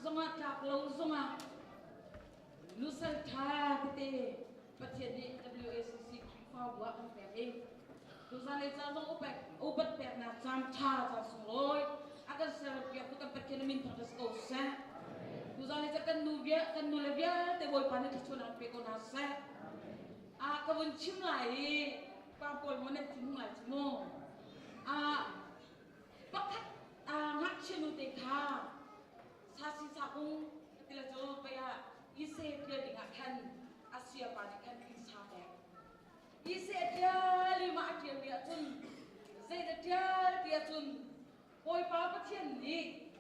zongah tlak lo zongah nusal ṭha tete Pathian nih WACC Khrihfabu ah kan pek i tuzan le caan zong upat peknak caan ṭha caan sunglawi a kan serpiak tu kan Pathian min thangṭhat si ko seh. Tuzan le kan nu bia kan nu le vialte Bawipa nih thluachuahnak pe ko hna seh. A ka vun chim lai i pa pawl maw nan thinhung lai cu mu. A pakhat ngakchia nu te kha sasi sakung tila cu pei ah ise tial ding ah khan a siapa nih khan inn sa pek. Ise a tial i mah a tial mi ahcun zei dah tial ti ahcun Bawipa Pathian nih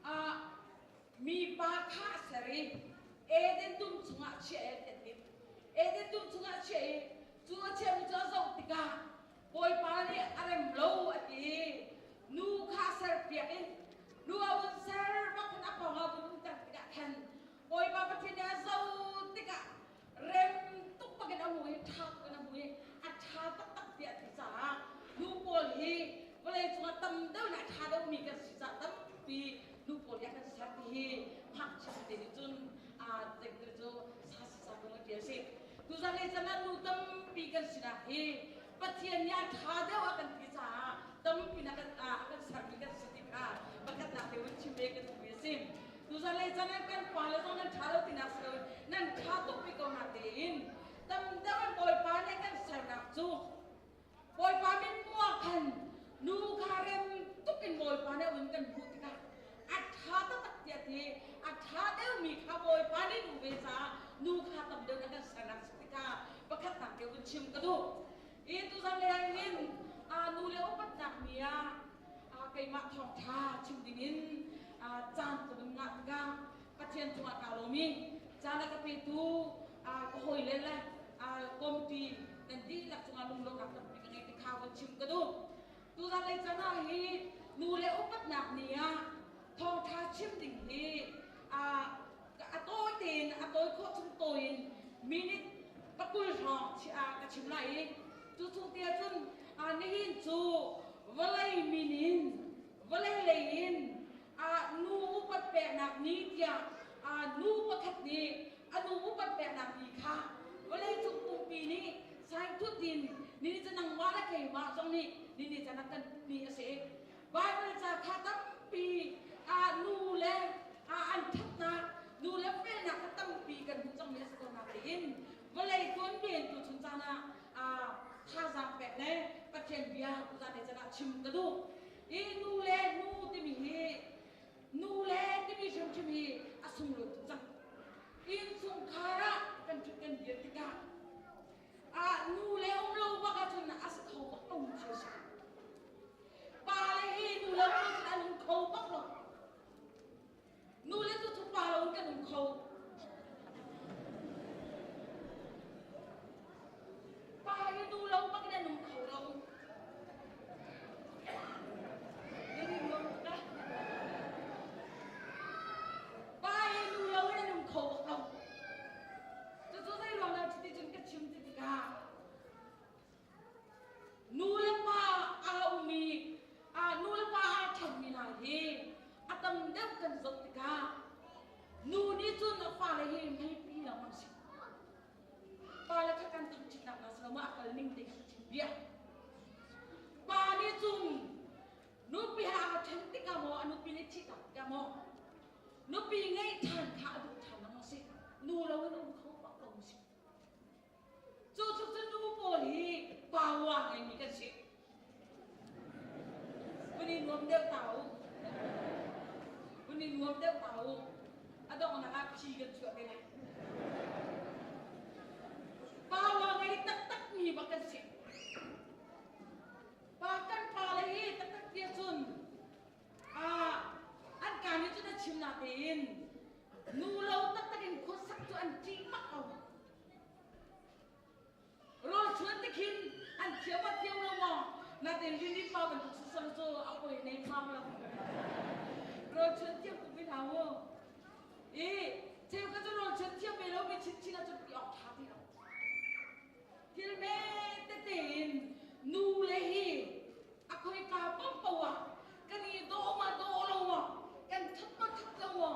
a mipa kha a ser i Eden dum chungah chiah i a timh. Eden dum chungah chiah i cu a chiahmi cu a zoh tikah Bawipa nih a rem lo a ti. Nu kha serpiak in nu a vun ser bak khan a pawng ah vun umter tikah khan Bawipa Pathian nih a zoh tikah rem tuk bakin a hmu i ṭha tuk in a hmu i a ṭha taktak tiah a ti caah nu pawl hi vawlei cungah tam deuh in a ṭha deuhmi kan si caah tampi nu pawl hi a kan ser ti hi ngakchia te nih cun zeitir cu sa si sa kong a ṭial si. Tuzan lei chan ah nu tampi kan sinak hi Pathian nih a ṭha deuh a kan ti caah tampi na kan a kan sermi kan si ti kha pakhatnak te vun chim ve ka duhmi a si. Tuzan lei chan ah kan pale zong nan ṭha lo tinak si loin nan ṭha tuk rih ko na tein tam deuh in Bawipa nih kan sernak cu Bawipa min hmuh ah khan nu kha rem tuk in Bawipa nih a vun kan hmuh tikah a ṭha taktak tiah ti a ṭha deuhmi kha Bawipa nih duh ve caah nu kha tam deuh na kan sernak si tikah pakhatnak te vun chim ka duh. I tuzan lei ah hin nu le upatnak ni ah keimah thawngṭha chim dingin caan ka vun ngah tikah Pathian cungah kaa lawm i caan a ka petu ka hawile le committee nan dihlak cungah lunglawmhnak tampi ka ngei ti kha vun chim ka duh. Tuzan lei caan ah hi nu le upatnak ni ah thawngṭha chim ding hi a tawi tein a tawi khawh chung tawi in minute pakul hrawng ka chim lai i cu chung te ahcun nihin cu vawlei min in vawlei lei in nu upat peknak ni tiah nu pakhat nih a nu upat peknak ni kha vawleicung pumpi nih saingthut in ni cu nangmah le keimah zong nih ni ni can ah kan ni a si. Baibal ca kha tampi nu le an ṭhatnak nu le felnak kha tampi kan hmuh cangmi a si ko natein vawlei tuanbia tu chun caan ah thazaang pek le Pathian bia tuzan ni can ah chim ka duh. I nu le nu timi hi nu le timi hrimhrim hi a sunglawi tuk cang. Innchungkhar ah kan ṭhut kan dir tikah ah nu le um lo bak ahcun a si kho bak lo mi thil a si. Pa le hi nu lo cun an um kho bak lo. Nu le cu cu pa lo in kan um kho. Pa hi nu lo bak in an um kho lo. Pa hi nu lo in an um kho bak lo. Cucu zei ruang dah cuti cun ka chim ti tikah Nu le pa aa ummi nu le pa aa ṭhenmi hna hi a tam deuh kan zoh tikah nu nih cun a fale hi meipi lawng an si. Pale kha kan thangṭhatnak hna si lo maw a kal ning te kha ka chim bia. Pa nih cun nupi he aa ṭhen tikah maw a nupi nih thihtak tikah maw nupi ngeih ṭhan kha a duh ṭhan lengmang si. Nu lo in um kho bak lo si. Cu cu cu nu pawl hi power ngeimi kan si. Vun i nuam deuh ta u. Vun i nuam deuh ta u. A donghnak ah phi kan chuah te lai. Power ngei taktak mi bak kan si. Pa kan pa le hi taktak tia cun an ka nih cun a chim natein nu lo taktak in khuasak cu an ṭih bak ko. Rawl chuan te khin an thiam a thiam lo maw? Natein rini pa bantuk sasal cu a poi nei phang lo. Rawl chuan thiam tuk mi hna mu. I cheu ka cu rawl chuan thiam ve lo mi chinchin ah cun ti awk ṭha ti lo. Thil me tete in nu le hi a khoika paohpaoh ah kan i dawh ma dawh lo maw kan that ma that lo maw?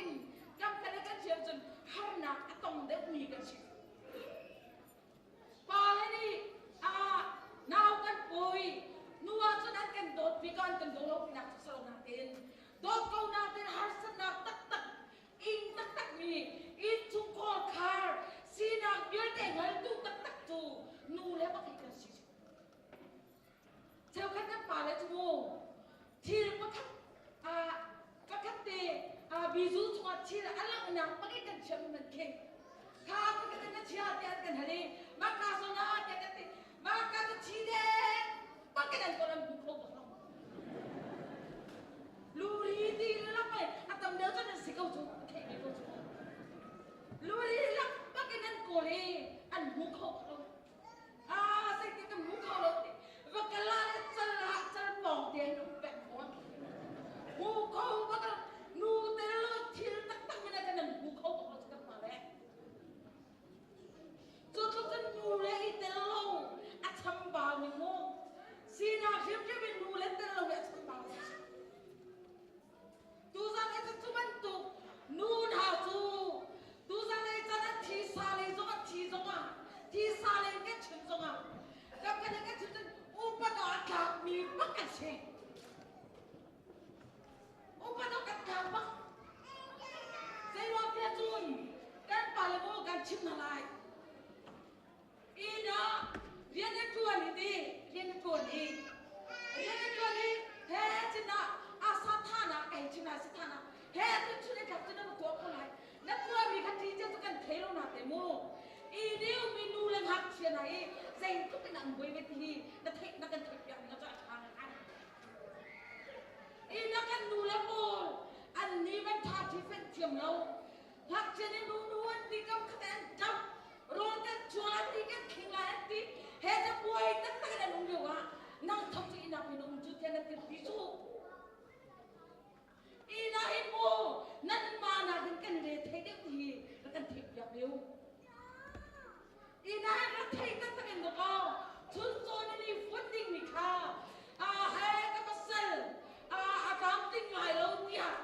in kam khat kan thiam cun harnak a tong deuhmi kan si. Pa le nih a nau kan pawi nu ah cun an kan dawt bik an kan daw lo tinak cu si lo nain dawt ko nain harsatnak taktak ing taktak mi innchungkhar khar sinak vialte hngaltu taktak cu nu le bak hi kan si. Cheukhat kan pale cu mu thil pakhat pakhat te bizu chungah thil a langhnak bangin kan chiah mi man khi kha pakhat in na chia tiah an kan hal i mah ka zawn ah tiah kan ti mah ka cu thi dek bakin an kawl an hmu kho bak lo luri ti lak ai a tam deuh cun an si ko cu theih ve ko cu luri lak bakin an kawl i an hmu kho bak lo. Ah, zeitin ka hmu kho lo ti. Va kal ah le cal ah cal pawng te an um peng fawn. Hmu kho bak lo. Nu te lo thil taktak min ah kan an hmu kho bak lo cu kan pa le. Cu tluk cun nu le i tel lo a chambau ning mu. Sinak hrimhrim in nu le tel lo hi a chambau. Tuzan ei cu bantuk nu hna cu tuzan ei can an thi sa lei zong ah thi zong ah thi sa lei kan chim zong ah kan kan kan chim cun upat ah a tlakmi bak kan si. Upat ah kan tlak bak. Zeiruang tiah cun kan pale maw kan chim hna lai. Inn ah rian a ṭuan i ti rian a ṭuan i rian a ṭuan i he cin ah asa thana kai chin ah si thana he tu chun i tlak cu na va tuah ko lai na tuahmi kha ṭi cia cu kan thei lo na te mu i niu mi nu le ngakchia hna i zeitluk in an buai ve ti hi na theih na kan theih piak ning cu a ṭha ngai i na kan nu le pawl an ni van ṭha ṭhi fenh thiam lo Ngakchia nih nu an ti kam khat an ṭap rawl kan chuang an ti kan khing lai an ti he ca buai taktak in an um lio ah nang thok cu inn ah min um cu tiah na tirpi cu inn ah hin mu nan mah nakin kan re thei deuh ti hi rak kan theih piak lio inn ah hin rak thei taktak in dakaw chun cawn in i fun ding mi kha a he ka pasal a a tlamtling ngai lo tiah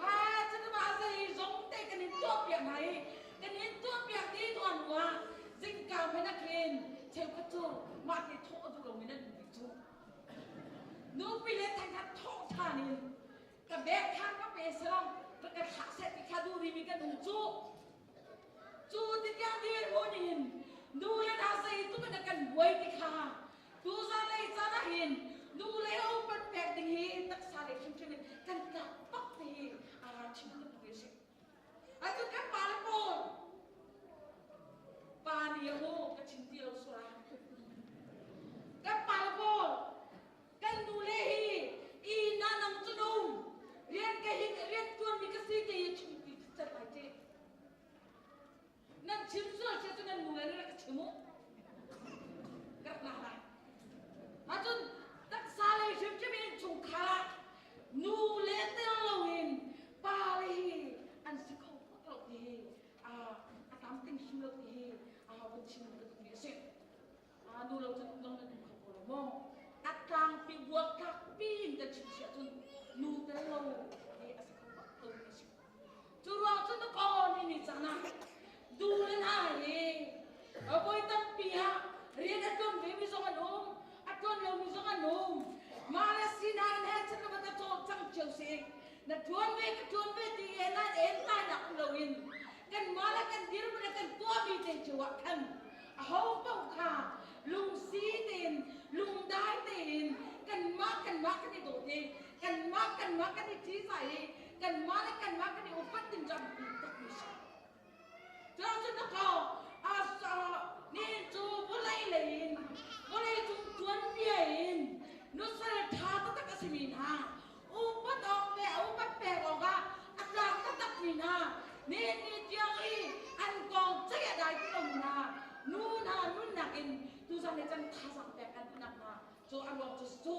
ha cunama zei zong te kan in tuah piak hna i kan in tuah piak ti tuan hnuah zingka hmanh ah khin cheukhat cu mah te thawh a duh lomi nan um rih cu nupi le thangkhat thawh ṭhan in ka bek kha ka pe salang ka ka thlah seh ti kha duh rimi kan um cu. Cu tikah dirhmun in nu le hna zeitluk in a kan buai ti kha tuzan lei caan ah hin nu le upat pek ding hi taksa lei hrimhrim in kan tlak bak ti hi a chim kan duh a si. Atu kan pa le pawl pa nih a mu ka chim ti lo sura. Kan pa le pawl kan nu le hi i na nang cu num rian ka hin rian tuan mi ka si ti hi chim ti cat lai ti. Nan chim sual sia cu nan nu le na ka chim u. Ka rak la lai. Ahcun taksa lei hrimhrim in chungkhar ah nu le tel loin pa le hi an si kho bak lo ti hi a tlamtling hrim lo ti hi vun chim ka duhmi a si. Nu lo cun um zong nan um kho ko lo maw? A tlangpi buaktlak pi in kan chim si ahcun nu tel lo hi a si kho bak lomi a si. Cu ruang cun na kaw ni ni caan ah du le na hi voi tampi ah rian a ṭuan vemi zong an um, a ṭuan lomi zong an um. Mah le sinak in he cun na va ta cawlcang cio si. Na ṭuan ve ka ṭuan ve ti e nan en tainak um loin kanmah le kan dirhmun le kan tuahmi te cio ah khan aho paoh kha lungsi tein lungdai tein kanmah kanmah kan i dawt i kanmah kanmah kan i ṭihzah i kanmah le kanmah kan i upat ding cu a biapi takmi a si. Cuahcun na ko nihin cu vawlei lei in vawlei cung tuanbia in nusal ṭha taktak a simi hna upat awk le upat pek awkah a tlak taktakmi hna nihin ni tiang i an kong ceih a dai ti lomi hna nu hna nunnak in tuzan le can thazaang pek an duhnak hna cu a ruang cu cu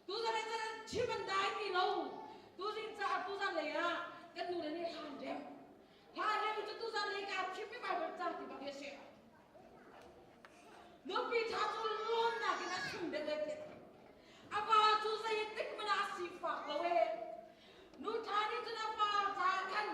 tuzan le can chim an dai ti lo tuzing caah tuzan lei ah kan nu le nih hlan rem hlan rem cu tuzan lei ka thimmi Bible ca ti bak hi a si. Nupi ṭha cu lawnnak in a sung deuh e. A va cu zeitik hmanh ah a sifak lo e. Nu ṭha nih cun a pa caah khan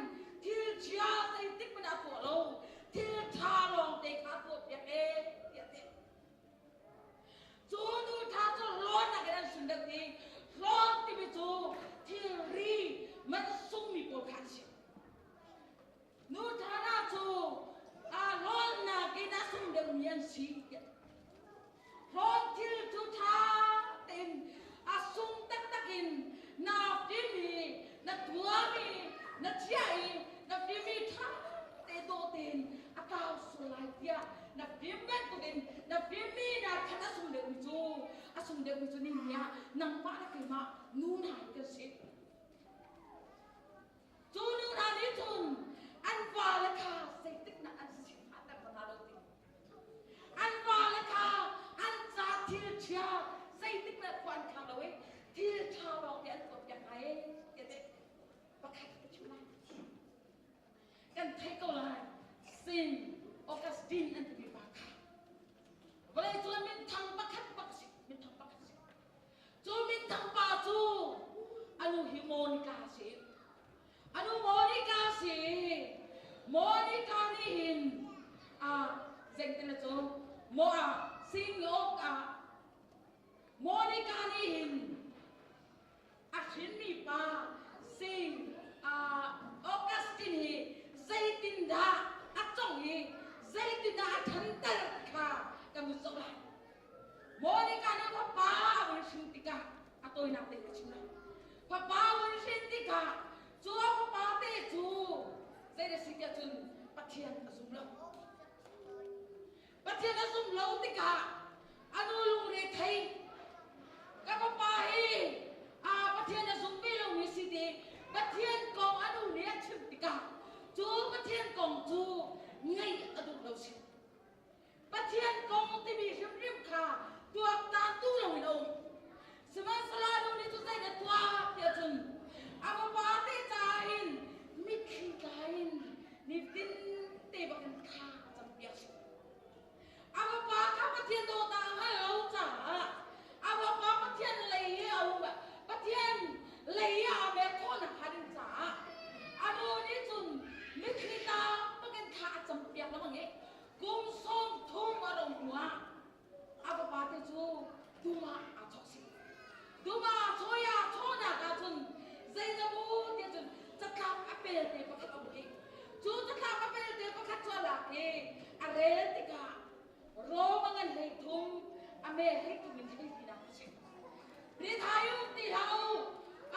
Na fim bantukin na fimmi na khan a sung deuhmi cu a sung deuhmi cu ni ni ah nangmah le keimah nu hna hi kan si. Cu nu hna nih cun an vale kha zeitik dah an sifahter hna lo ti. An vale kha an ca thil chia zeitik dah khua an khang lo i thil ṭha lawng te an tuahpiak hna i tiah pakhat ka chim lai. Kan theih ko lai. Saint Augustine an timi pa kha vawlei cun minthang pakhat bak a si. Minthang pakhat a si. Cu minthang pa cu anu hi Monica a si. Anu Monica a si. Monica nih hin a zeingtin cu mo a sing awk ah Monica nih hin a hrinmi pa Saint Augustine hi zeitindah a cong i zeitindah a ṭhanter kha kan vun zoh lai. Monica nih fapa a vun hrin tikah a tawinak tein ka chim lai. Fapa a vun hrin tikah cu a fapa te cu zei a si tiah cun Pathian a zum lo. Pathian a zum lo tikah a nu lungre thei ka fapa hi a Pathian a zum ve lomi si ti Pathian kong a nu nih a chim tikah cu Pathian kong cu ngaih a duh lo si. Pathian kong timi hrimhrim kha tuaktan tu loin a um. Sihmanhsehlaw nu nih cu zeidah tuah tiah cun a fapa te caah hin mitthli tla in nitin te bakin thla a campiak si. A fapa kha Pathian dawtnak a hngal lo caah a fapa Pathian lei i a um Pathian lei i aa mer khawhnak hnga ding caah a nu nih cun mitthli tla bakin thla a campiak lengmang i kum 30 a dong hnuah a fapa te cu dum ah aa chawk si. Dum ah chawi ah chawnak ah cun zeizabu ti cun catlap a pelte pakhat a um i cu catlap a pelte pakhat cu a lak i a rel tikah Rom a ngan 33 a me 33 in hlei tinak a si. Rithai um ti hlah u,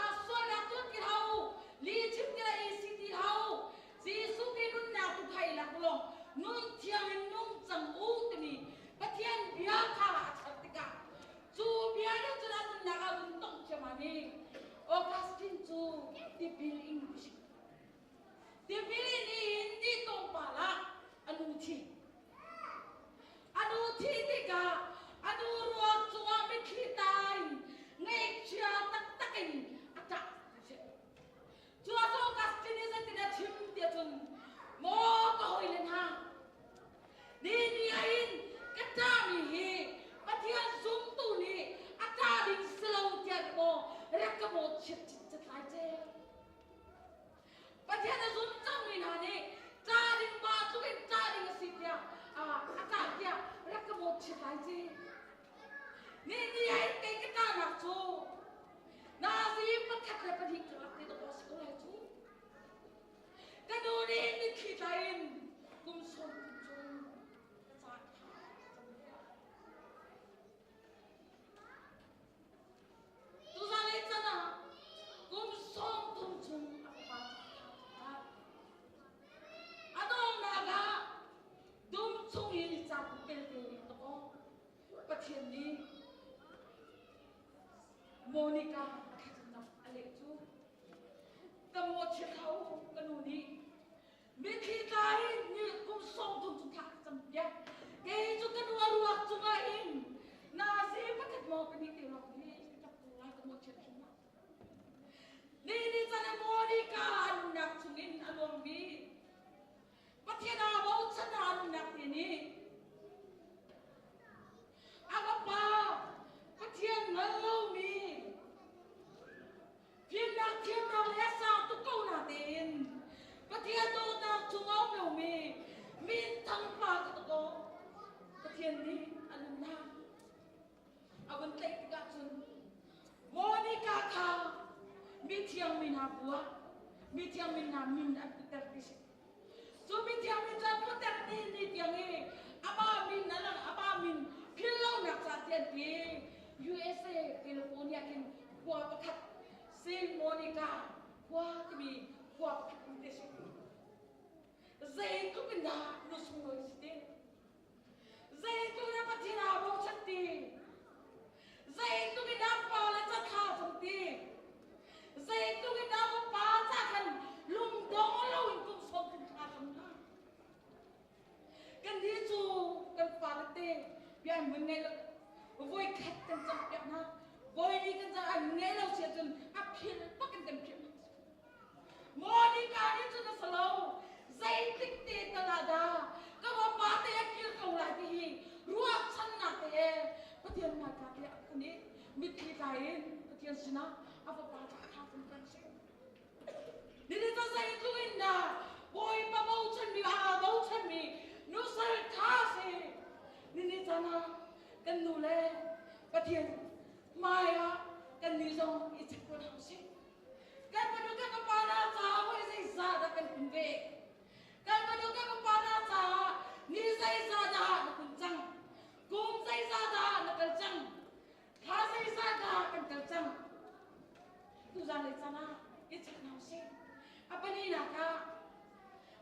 a sualnak tuan ti hlah u, li chim ti le isi ti hlah u, Jesuh Khrih nunnak tu kha i lak law nun thiang in nung cang u timi Pathian bia kha a char tikah cu bia nih cun a nunnak ah vun tongh thiam i Augustine cu tipil ing ti si. Tipil in in ti tlawmpal ah a nu thi. A nu thih tikah a nu ruak cungah mitthli tain ngaihchia taktak in a ṭah ti si. Cu a cu Augustine nih zeitin a chim tiah cun maw ka hawile hna ni ni ah hin ka ṭahmi hi Pathian zumtu nih a ṭah ding si lo tiah maw rak ka mawhchiat citcet lai ce. Pathian a zum cangmi hna nih ṭah ding ma tluk in ṭah ding a si tiah a ṭah tiah rak ka mawhchiat lai ce. Ni ni ah hin kei ka ṭahnak cu Nazi pakhat le pahnih karlak te dawh a si ko lai cu. Ka nu nih mitthli tla in kum 30 chung ka caan kha cam Tuzan le can ah kum 30 chung a fapa ca kha a dawngnak ah dum chung i ca pelte nih tawh Pathian nih Monica a thlacamnak a leh cu ka mawhchiat hlah u ka nu nih mitthli tla in ni kum 30 cu thla ka campiak kei cu ka nu a ruak cungah hin nazi pakhat maw pahnih te lawng hi ka ṭap ko lai ka mawhchiat hrim ah ni ni can ah Monica a nunnak chungin a luangmi Pathian aa bochan a nunnak te nih A fapa Pathian hngal lomi fimnak thiamnak le a sang tuk ko natein Pathian dawtnak chung a um lomi minthang pa ka ko Pathian nih a nunnak a vun tlaih tikah cun Monica kha mithiang mi hna bu ah mithiang mi hna min an putter ti si. Cu mithiang min cu an putter ni ni tiang i amah min a lang amah min philh lonak ca ti an ti. USA California khin khua pakhat Saint Monica khua timi khua pakhat um te si. Zeitluk in dah nu sunglawi si te. Zeitluk in dah pa ca khan lungdong loin kum 30 thla cam hna. Kan nih cu kan fale te bia an mun ngei lo. Voi khat kan cam piak hna. Voi li kan cam an ngei lo si ahcun a phil bak in kan philh hna. Monica nih cun a si lo. Zeitik te tal ah dah ka vapa te a kir ko lai ti hi ruahchannak te he Pathian hmaika te a kun i mitthli tlai in Pathian sinah a fapa cu a thla kan kan si. Nihin cu zeitluk in dah Bawipa bochanmi aa bochanmi nusal ṭha si. Nihin caan ah kan nu le Pathian hmai ah kan nih zong i chek tuan hau sih. Kan fanu kan fapa hna caah voi zeizah dah kan kun ve? Kan fanu kan fapa hna caah ni zeizah dah na kun cang? Kum zeizah dah na kal cang? Thla zeizah dah kan kal cang? Tuzan le caan ah i chek hna usih. A pahnihnak ah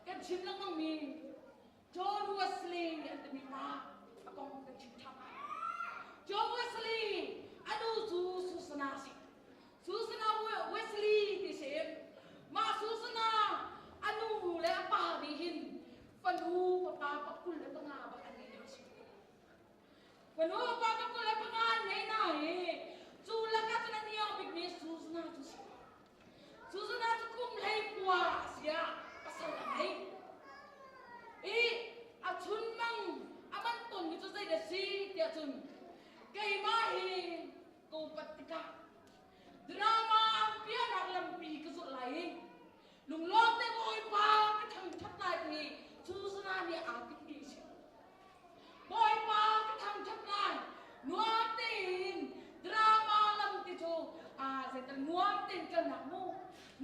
kan chim lengmangmi John Wesley an timi pa a kong kan chim ṭhan lai. John Wesley a nu cu Susanna a si. Susanna Wesley ti si. Mah Susanna a nu le a pa nih hin fanu fapa pakul le panga bak an ngei hna si. Fanu fapa pakul le panga an ngei hna i cu lakah cun a niang bikmi Susanna cu si. Susanna cu kum hlei kua a si ah pasal a ngei. I a chunmang a manh tawnmi cu zeidah si tiah cun keimah hi ka upat tikah drama piahnak lampi ka zulh lai i lunglawm te Bawipa ka thangṭhat lai ti Susanna nih aa timhmi a si. Bawipa ka thangṭhat lai. Nuam tein drama lam ti cu aa zeital nuam tein kalnak mu.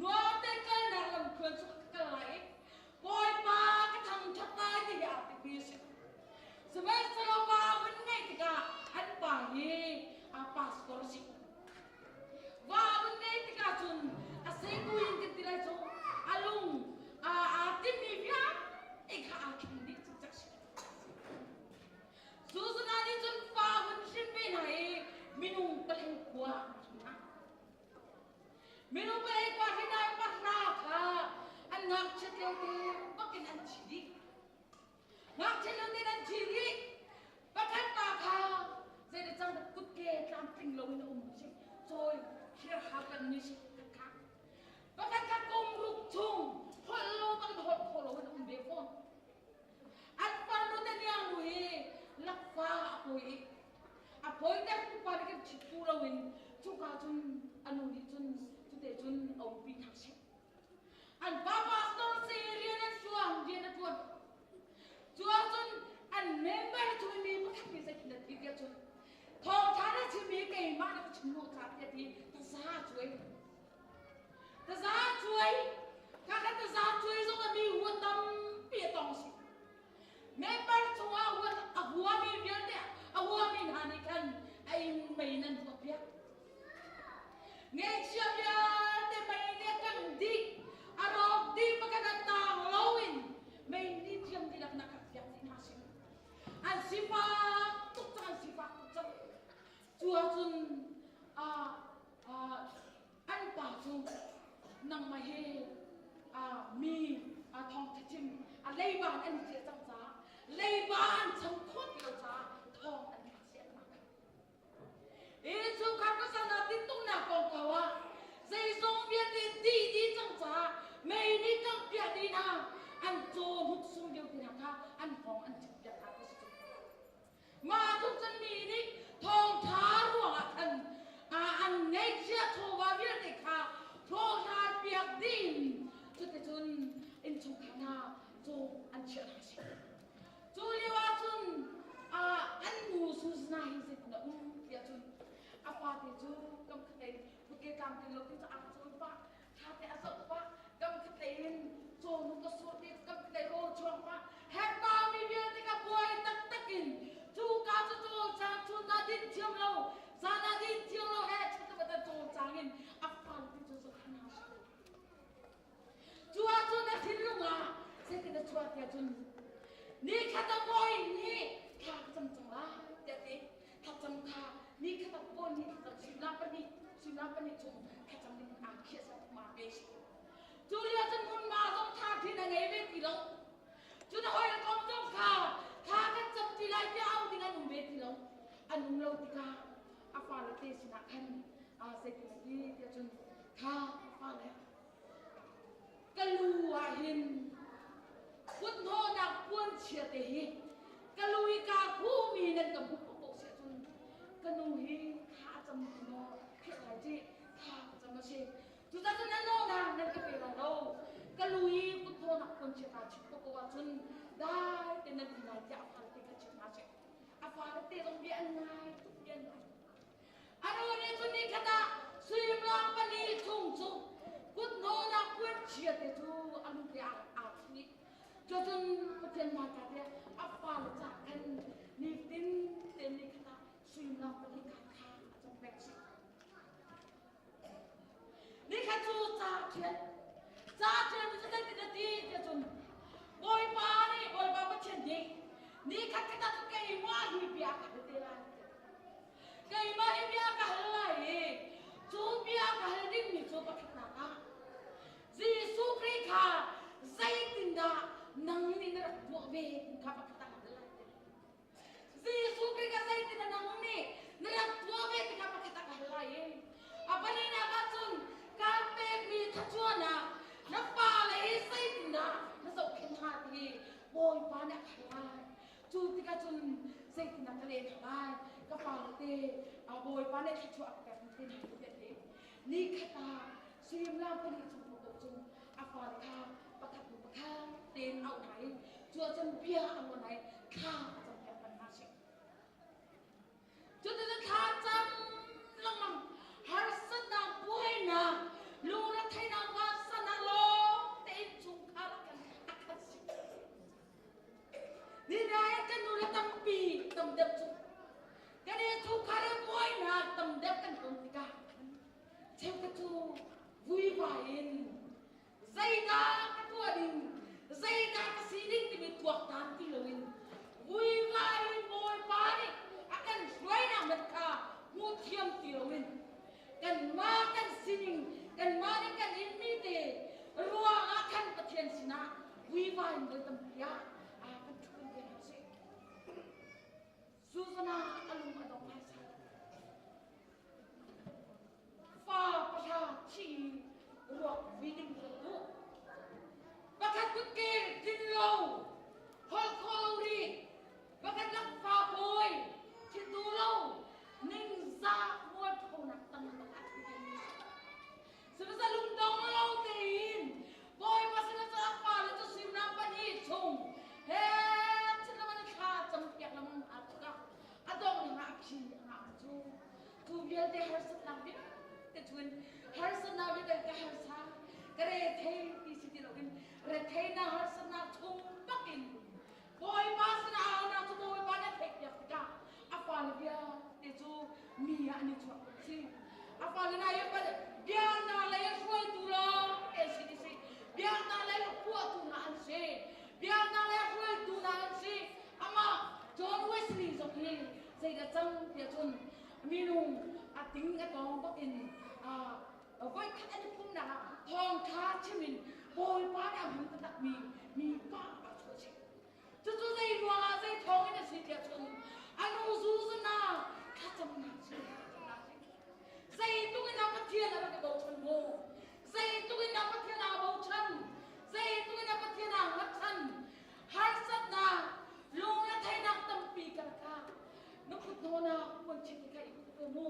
Nuam tein kalnak lam thluan cu ka kal lai i Bawipa ka thangṭhat lai ti hi aa timhmi a si. Sihmanhsehlaw pa vun ngeih tikah an pa hi a pastor a si. Va vun ngeih tikah cun a sekuin kan ti lai cu a lung aa timhmi vialte kha aa thleng dih cikcek si. Susanna nih cun fa vun hrin ve hna i minung palei khua an hrin hna. Minung palei khua hrin hna i pahra kha an ngakchiat lio te bakin an thi dih. Ngakchia lio te an thi dih. Pakhat pa kha zei cang dah kutke tlamtling loin a um si. Cawi thir ha kan ni si kha. Pakhat kha kum ruk chung holh lo bang holh kho loin a um ve fawn. An farnu te niangnu hi lakfa a pawi i a pawiter tu pa nih kan ṭhit tu loin cuka cun a nu nih cun cute cun a umpi hna sih. An pa pastor si rian an suang rian a ṭuan. Cu ahcun an member cu mi pakhat nih zeitin a ti tiah cun thawngṭha na chim hi keimah na ka chim hnawh ca tiah ti taza cuai. Taza cuai khakha taza cuai zong ah mi hua tampi a tong si. Member chungah huat a huami vialte a huami hna nih khan a inn mei nan tuah piak. Ngeihchia vialte mei nih a kangh dih, a rawk dih pakhat a tang loin mei nih thiam dihlak na kangh piak dih hna si. An sifak tuk cang, an sifak tuk cang. Cu ahcun an pa cu nangmah hi mi thawngṭha chim a leiba an i ciah cang caah leiba an cham khawh ti lo caah thawng an tla si an mah kha. Innchungkhar khuasanak tintuknak kongkau ah zeizong vialte dih dih cang caah mei nih kanghpiah dih hna an caw hnuk sung lio ti hna kha an hngawng an cimpiak hna ti si cu. Mah tluk cun mi nih thawngṭha ruangah khan an ngeihchiah chawva vialte kha hlawhhlan piak dih in cuticun innchungkhar hna cu an chiah hna si. Cu lio ah cun an nu Susanna hi zeitin a um tiah cun a fate cu kam khatlei kutke tlamtling lo ti cu aa cawi pah ṭha te a zoh pah kam khatlei in cawnu ka sur ti kam khatlei rawl chuang pah herhba mi vialte ka buai taktak in cu ka cu cawlcang chun ah din thiam lo zan ah din thiam lo he chut ta cawlcang in a fal ti cu zoh hna Cu ahcun na thinlung ah zeitin na chuah tiah cun nikhat a bawi nih thla ka cam cang lai tiah ti thlacam kha nikhat a bawi. pahnih thlacam suimilam pahnih suimilam pahnih chung thlacam ding aa khiah sa thum aa pe si. Cu lio cun hmunhma zong ṭha thin a ngei ve ti lo. Cun hawi le kom zong kha thla kan cam ti lai tiah au ding an um ve ti lo. An um lo tikah a fale te sinah khan zeitin a ti tiah cun kha fale ka lu ah hin kuthnawhnak puanchia te hi ka lu i kaa khuhmi nan ka hmuh paohpaoh si ahcun ka nu hi thla a cam ti maw theih lai ci thla ka cam a si. Cucaah cun nan nawlnak nan ka pe lai lo. Ka lu i kuthnawhnak puanchia kaa chit paohpaoh ahcun dai tein nan um lai tiah a fale te kha chimh hna seh. A fale te zong bia an ngai tuk bia an ngai. A nu nih cun nikhat ah suimilam pali chung cu kuthnawhnak puanchia te cu a lu te ah aa thli. Cucun Pathian hmaika te a fale ca khan nitin te nikhat ah suimilam pali kha kha a cam pek chih. Nikhat cu ca a ṭial. Ca a ṭialmi cu zeitin a ti tiah cun Bawipa nih Bawipa Pathian nih nikhat khat ah cun keimah hi bia ka hal te lai. Keimah hi bia ka hal lai i cu bia ka hal dingmi cu pakhatnak ah Jesuh Khrih kha zeitindah nang nih na rak tuah ve ti kha pakhat ah hal lai. Jesuh Khrih kha zeitin a nang nih na rak tuah ve ti kha pakhat ah ka hal lai i a pahnihnak ah cun kaan pekmi thluachuahnak na fale hi zeitindah na zohkhenh hna ti hi Bawipa nih a ka hal lai. Cu tikah cun zeitindah ka leh hna lai? Ka fale te Bawipa nih thluachuah a ka pek te hna ti a ti. Nikhat ah suimilam pahnih chung paoh cun a fale kha pakhat hnu pakhat tein auh hna i cu ahcun bia a nawl hna i thla a campiak peng hna sih. Cuticun thla cam lengmang harsatnak buainak lungretheihnak vansannak lawng tein chungkhar ah khan a khat si. Ni ah kan nu le tampi tam deuh cu kan i chungkhar i buainak tam deuh kan ton tikah cheukhat cu vuivai in zeidah ka tuah ding zeidah ka si ding timi tuaktan ti loin vuivai in Bawipa nih a kan hruainak mat kha hmu thiam ti loin kanmah kan sining kanmah nih kan inmi te ruangah khan Pathian sinah vuivai in voi tampi ah kan ṭhu kan bia hna sih. Susanna a lung a dong ngaisai. Fa pahra thi ruak vui ding cu duh. Pakhat kutke tlin lo, holh khawh lo rih. Pakhat lakfa bawi, thil lo, ningzah mualphonak tam bak a ṭhu ding. Sihmanhsehlaw lungdong lo tein Bawipa sinah cun a fale cu suimilam pahnih chung he chinlam in thla campiak lengmang aa tuk ah a dongh ning ah a phi a ngah cu cu vialte harsatnak vialte chungin harsatnak vialte ka harsa ka rethei ti si ti loin retheinak harsatnak chung bakin Bawipa sinah a aunak cu Bawipa nih a theihpiak tikah a fale vialte cu mi ah an i chuah si. A fale hna hi biaknak lei a hruaitu lawng te si ti si. Biaknak lei a phuahtu hna an si. Biaknak lei a hruaitu hna an si. Amah John Wesley zong hi zeidah cang tiah cun minung a ting a tawng bak in voikhat an i pumhnak ah thawngṭha chim in Bawipa nih a hman taktakmi mipa a chuah chih. Cucu zei ruangah zei thawng in a si tiah cun a nu zuzana thlacamnak si zeitluk in a Pathian a rak i bochan mu zeitluk in a Pathian aa bochan zeitluk in a Pathian aa hngatchan harsatnak lungretheihnak tampi ka lakah na kut hnawnah puan chit kha i kut mu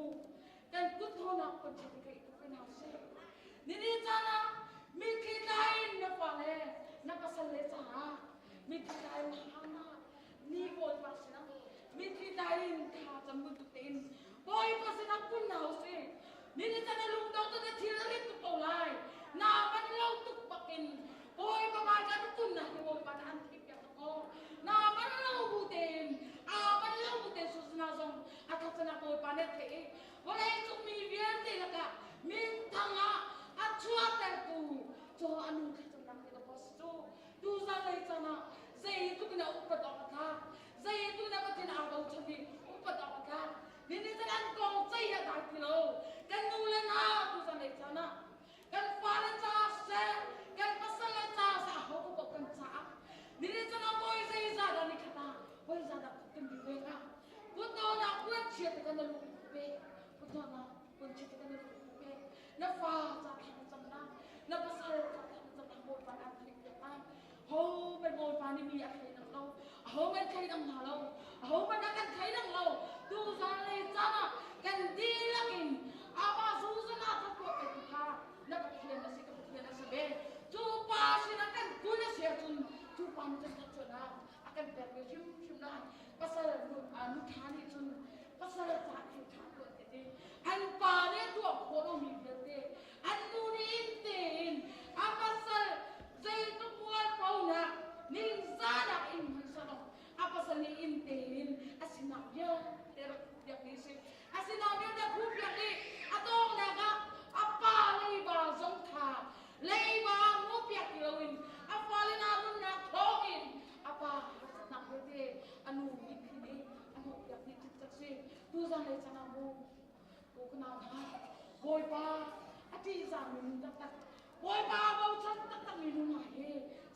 kan kut hnawnah puan chit kha i kut hna sih nini caan ah mitthli tlai in na fale na pasal le caah mitthli tlai in hana ni Bawipa sinah mitthli tlai in thla cam bantuk tein Bawipa sinah kun hna usih nini caan ah lungdong tu na thil a rit tuk ko lai na man lo tuk bakin Bawipa hmai kan kun na hi Bawipa na an theih piak ko na man lo bu tein a man lo bu tein Susana zong a thachana Bawipa nih a theih i vawlei cung mi vialte lakah minthang ah a chuahtertu caw a nu thlacamnak te ka boss cu tuzan lei caan ah zeitluk in a upat awk a tlak zeitluk in a Pathian aa bochan i upat awk a tlak nihin cun an kong ceih ah dai. nih mi a thleidang lo. Ahohmanh thleidang hna lo. Ahohmanh a kan thleidang lo. Tuzan le caan ah kan dihlak in amah zuzana thluachuah petu kha na Pathian a si ka Pathian a si ve. Cu pa sinah kan kun a si ahcun cu pa nih kan thluachuahnak a kan pek ve hrimhrim lai. Pasal nu ṭha nih cun pasal ca thil ṭha tuah te ti. An pa nih a tuah khawh lomi vialte an nu nih inn tein a pasal zeitluk mualphonak ningzahnak in hmanh sawh a pasal nih inn tein a sinak vialte rak piak dih si. A sinak vialte khuh piak dih. A tawngnak ah a pa leiba zong kha leiba mu piak ti loin a fale hna nunnak thawngin a pa harsatnak vialte a nu mitthli nih a hnawh piak dih cikcek si. Tuzan lei cang ah mu ko ka nau hna Bawipa a ṭihzahmi nun taktak Bawipa bochan taktakmi nu hna hi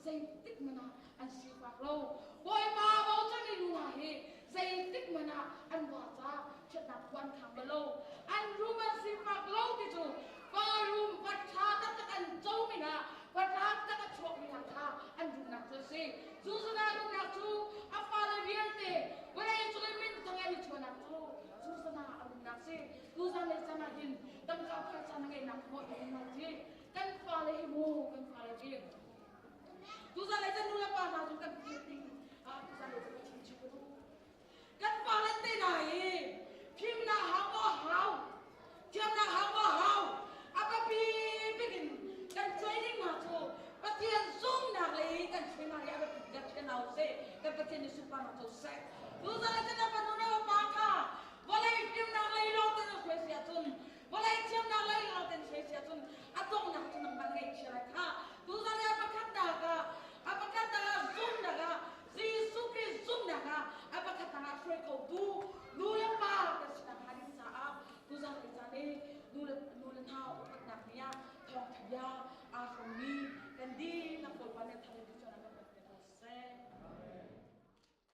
zeitik hmanh ah an sifak lo. Bawipa bochanmi nu hna hi zeitik hmanh ah an va ca ṭhatnak khua an khang bal lo. An rum an sifak lo ti cu pa rum va ṭha taktak an comi hna va tlak tak a chuakmi hna kha an rumnak cu a si. Cu zana rumnak cu a fale vialte vawlei cung i minthang an i chuahnak cu cu zana a rumnak si. Tuzan le caan ah hin tangka phaisa na ngeihnak hmuh in na ci kan fale hi mu kan fale hi tuzan le caan nu le pa hna cu kan phir ding ah tuzan le caan ka chim chih ko kan fale te na hi fimnak hau maw hau thiamnak hau maw hau a biapi bik in kan cuai ding hna cu Pathian zumnak le kan chuai hna hi a biapi kan thian hau seh kan Pathian nih sunparnak co seh tuzan le caan a fanu.